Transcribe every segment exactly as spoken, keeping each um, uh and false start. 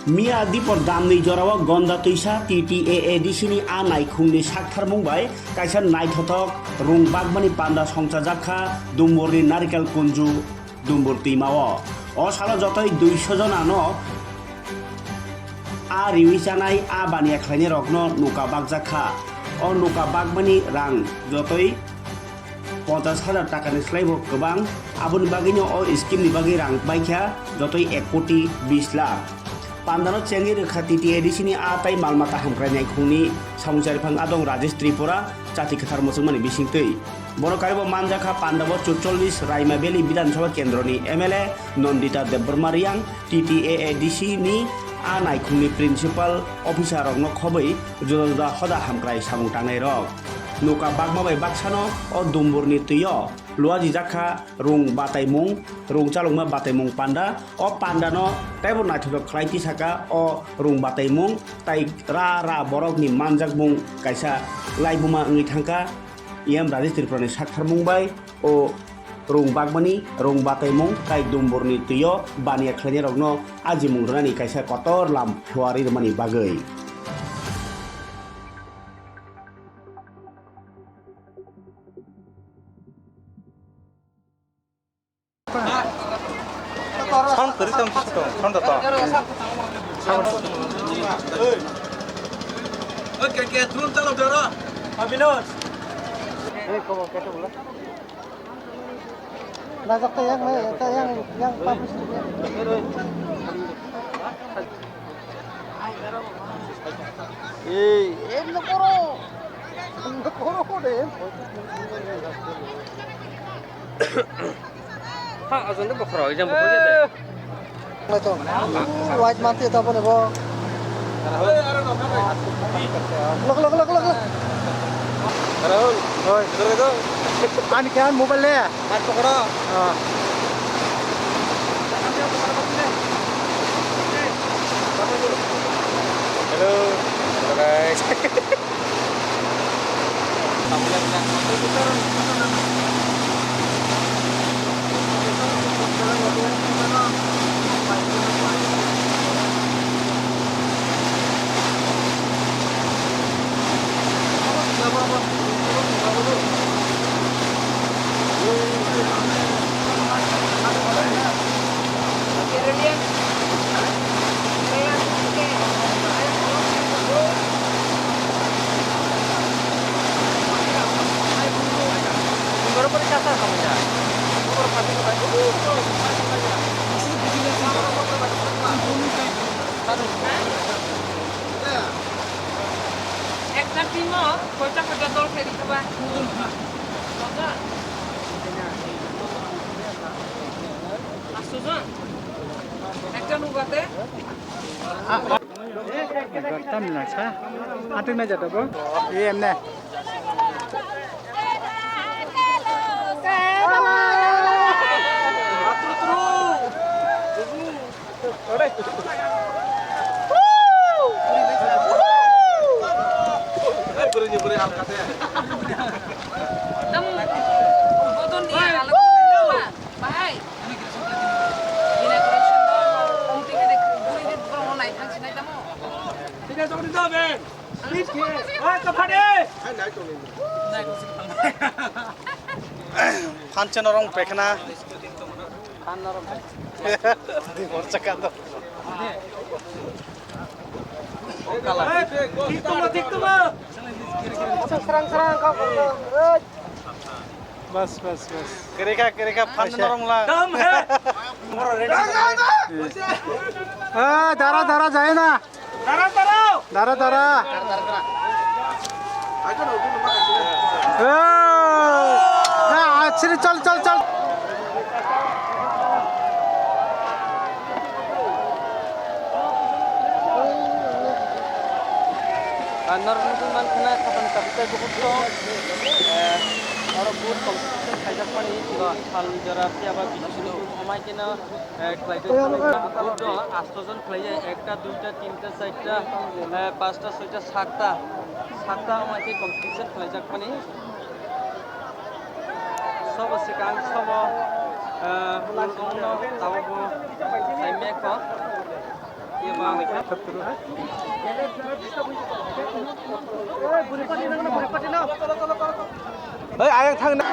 Miya dipor damni jorao Gonda Twisa T T A A D C ni a naikhungni saktharmung bai kaisa naithothok rung bakmani panda songchajak kha Dumburni Narikel Kunju Dumbur twimao. O salo jotoi duiso jonano a riwi chanai a baniya khlainai rokno nuka bakjak kha. O nuka bakmani rang jotoi ponchas hajar takani slaibo kwbang. Aboni bagwino o scheme ni bagwi rang paikha jotoi ek koti bis lakh. Pandano chengwi rwkha T T A D C ni a tai mal mata hamkrai naikhungni samung chariphang adong Rajesh Tripura, chati kwthar muchungmani bisingtwi. Borok karibo manjakha pandabo chutchollis Raima Valley Bidhan Sabha Kendroni M L A Nandita Debbarma Riyang, T T A A D C ni a naikhungni principal officer rokno khobwi juda juda hoda hamkrai samung tangnai rok. Nuka bakma bai baksano o Dumburni twio luajijak kha rung bataimung, rung chalokma bataimung panda. O pandano teibo naithothok khlai tisaka o rung bataimung tai ra ra borokni manjakmung kaisa laibuma wngwi thangkha. E M Rajesh Tripurani saktharmung bai o rung bakmani rung bataimung tai Dumburni twio baniya khlainairokno ajimung rwnani kaisa kotor lam phuarwi rwmani bagwi. Sound kwrwi tong, sound to. Sound. Oke, oke, drone chalo dero. Abhinos. Najak ta yang, ta yang, yang publish. Ei, em no koro. Em no koro ko de. Ha, ajon de bokhoro, ejam bokhoro de. Naito. White manti ta bone bo. Look, look, look, look, look. Rahul. Oi. Ani khe ani mobile le. Hat pokoro. Ah. Hello. Hello, guys. Ekta team o koita koita dol khe rikha ba? Dojon? Asto jon? Ekta nubate? Tamni nangsa. Atik na jata bo. Em ne. Tam bodon ni alam ba, bahai. Inauguration do, omtike de, buri de, borok no nai thang sinai tamo. Thik ase, chokri do, ben. Please, ke. Oi, kaphade. Phanchano rong pekhna. Di borcha kando. Thik tongma, thik tongma. Serang, serang, kau, kau, kau. Bas, bas, bas. Kereka, kereka, phan norong la. Dam hai. Ah, dara, dara, jai na. Dara, dara. Dara, dara. Ah, ah, chiri, chal, chal, chal. Norok nugwi mankha na, khapan kaisa bukhuk tong. Eh, oro bukhuk tong, khaijak mani, sal jora phiya ba bisi sino, amai khe no. Eh, khlai tong, asto jon khlai ya, ekta, duita, tinta, charta, eh, pasta, soita, satta, satta amai khe competition khlaijak mani. Sobo swkang, sobo, eh, tabuk bo saimya kho. Oi, ayang thang na.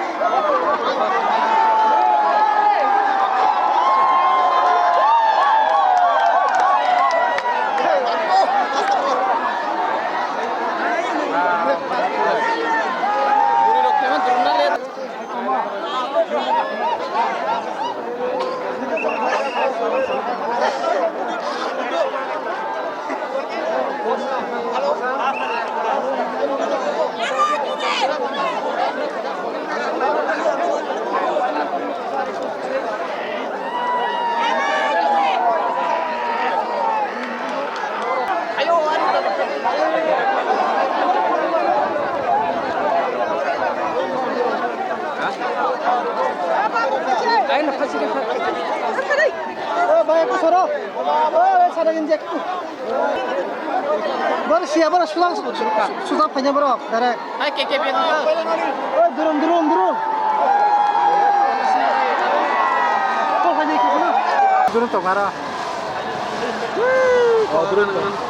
Bai, aku soro. Bai, sana injek. Bor siya, bor sulang, susa phaina bor, direct. Hai, K K B. Oi, durung, durung, durung. Kok hai, durung tong ara. Oh, durung tong.